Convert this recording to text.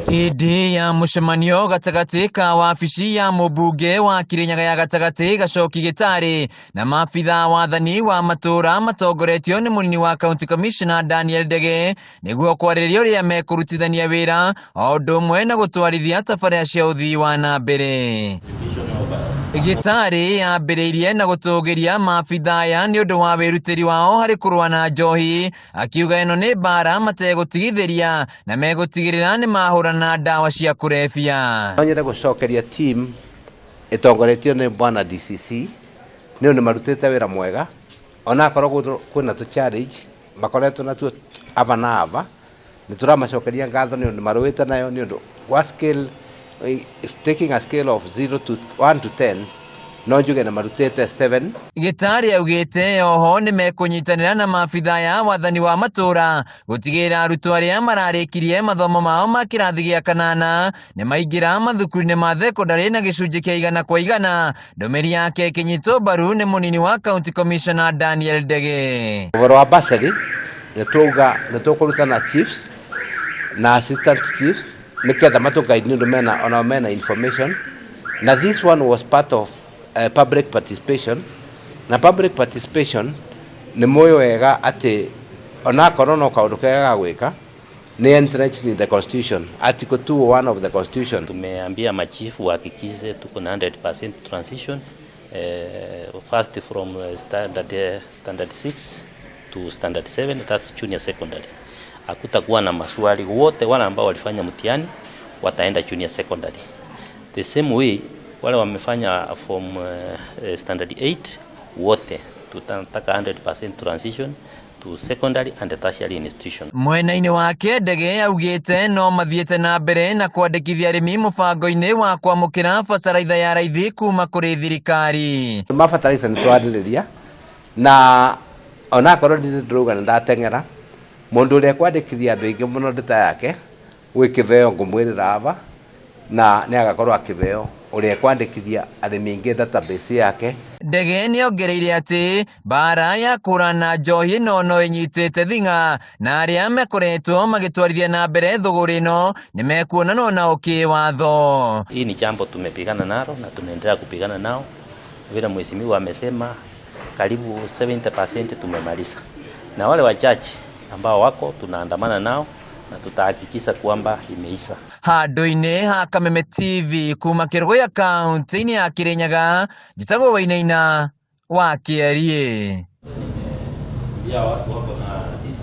Hĩndĩ ya mũcemanio gatagatĩ ka wabici ya mũmbunge wa Kirinyaga ya gatagatĩ Gacoki Gĩtarĩ na maabithaa wathani wa matũũra matongoretio nĩ mũnini wa County Commissioner Daniel Ndege nĩguo kwarĩrĩria ũrĩa mekũrutithania wĩra o ũndũ ũmwe na gũtwarithia tabarĩra cia ũthii wa na mbere. Gĩtarĩ yambĩrĩirie na gũtũgĩria maabithaa aya nĩ ũndũ wa wĩrutĩri wao harĩ kũrũa na njohi, akiuga ĩno nĩ mbara mategũtigithĩria na megũtigĩrĩra nĩ mahũrana na ndawa cia kũrebia. No nyende gũcokeria team ĩtongoretio nĩ bwana DCC nĩ ũndũ marutĩte wĩra mwega ona akorwo kwĩna tũ challenge makoretwo natuo aba na aba. Nĩ tũramacokeria ngatho nĩ ũndũ marũĩte nayo nĩ ũndũ wa scale, taking a scale of 0 to 1 to 10, no njuge nĩ marutĩte 7. Gĩtarĩ augĩte oho nĩ mekũnyitanĩra na maabithaa ya wathani wa matũũra gũtigĩrĩra arutwo arĩa mararĩkirie mathomo mao ma kĩrathi gĩa kanana nĩ maingĩra mathukuru-inĩ ma thekondarĩ na gĩcunjĩ kĩa 100%. Ndũmĩrĩri yake ĩkĩnyitwo mbaru nĩ mũnini wa County Commissioner Daniel Ndege. Ũhoro wa bursary nĩ twauga nĩ tũkũruta na chiefs na assistant chiefs nĩketha matũ guide nĩ ũndũ mena onao mena information, na this one was part of public participation, na public participation nĩ mũĩ wega atĩ onakorwo no kaũndũ kega ga gwĩka nĩ entrenched in the constitution, article 201 of the constitution. Tumeambia machifu wahakikishe tuko na 100% transition, first from standard 6 to standard 7, that's junior secondary. Hakutakuwa na maswali, wote wale ambao walifanya mtihani wataenda junior secondary. The same way wale wamefanya from standard 8, wote tutataka 100% transition to secondary and tertiary institution. Mwena-inĩ wake Ndege augĩte no mathiĩte na mbere na kwandĩkithia arĩmi mũbango-inĩ wa kwamũkĩra bataraitha ya raithi kuma kũrĩ thirikari. Ma fertilizer nĩ twarĩrĩria na onakorwo ndĩ ndĩrauga nĩ ndateng'era mũndũ ũrĩa kwandĩkithia andũ aingĩ mũno ndĩta yake gwĩ kĩbeo ngũmwĩrĩra aba na nĩ agakorwo akĩbeo ũrĩa kwandĩkithia arĩmi aingĩ database yake. Ndege nĩongereire atĩ mbara ya kũrana njohi ĩno no ĩnyitĩte thing'a na arĩa makoretwo magĩtwarithia na mbere thũgũrĩ ĩno nĩ mekuonanwo nao kĩwatho. Hii ni jambo tumepigana nalo na tunaendelea kupigana nao. Vile mheshimiwa amesema karibu 70% tumemaliza, na wale wachache ambao wako tunaandamana nao na tutahakikisha kwamba imeisha. Handũ-inĩ ha Kameme TV kuma Kĩrũgũya kaunti-inĩ ya Kĩrĩnyaga, njĩtagwo Wainaina wa Kĩeriĩ. Ya watu